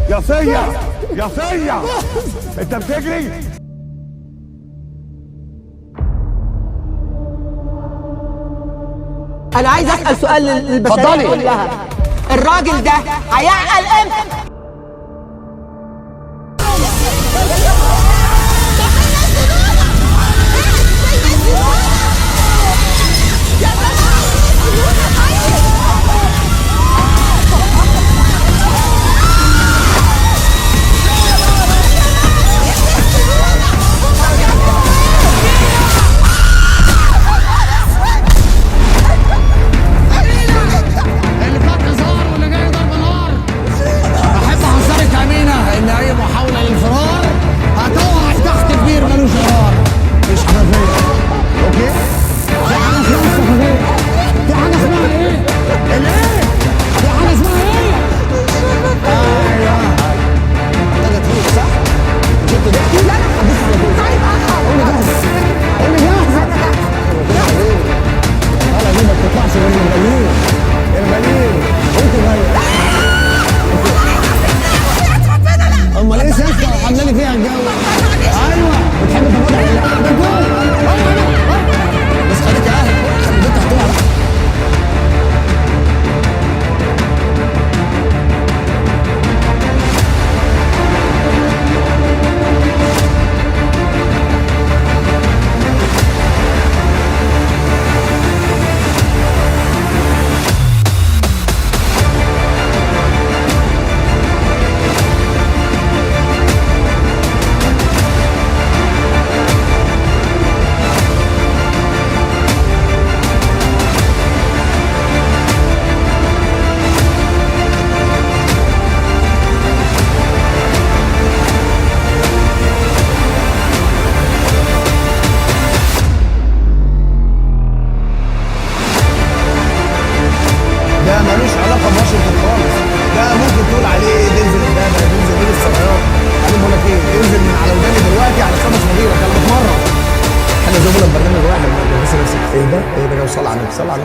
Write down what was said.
يا صية يا صية، انت بتجري. انا عايز اسال سؤال للبشرية كلها، الراجل ده هيعقل امتى؟ اللي فات هزار واللي جاي ضرب نار. احب احذرك يا امينه ان اي محاولة للفرار هتقع تحت كبير ملوش قرار. مفيش حنفية. okay؟ في حاجة اسمها السفرية. في حاجة اسمها ايه؟ الايه؟ في حاجة اسمها ايه؟ ايوه. محتاجه تفوق صح؟ مش انت ضحكي؟ لا لا طيب. قولي جاهزة. قولي جاهزة. لا دي ما بتطلعش غير من الغليل. الغليل. انت غالية. امال ايه ساسة عامله لي فيها الجو؟ ايوه بتحب تاخدها بالجول. بس خليك اهل، خلي البنت هتقع. ده ملوش علاقة بواشنطن خالص، ده ممكن تقول عليه دينزل امبابه، دينزل ايه السيارات. بعدين بقول لك ايه، انزل من على وداني دلوقتي علشان مش مديرك، انا بتمرن. احنا زملاء برنامج واحد، ما تنسى نفسك. ايه ده؟ ايه ده؟ صلى على النبي، صلى على النبي.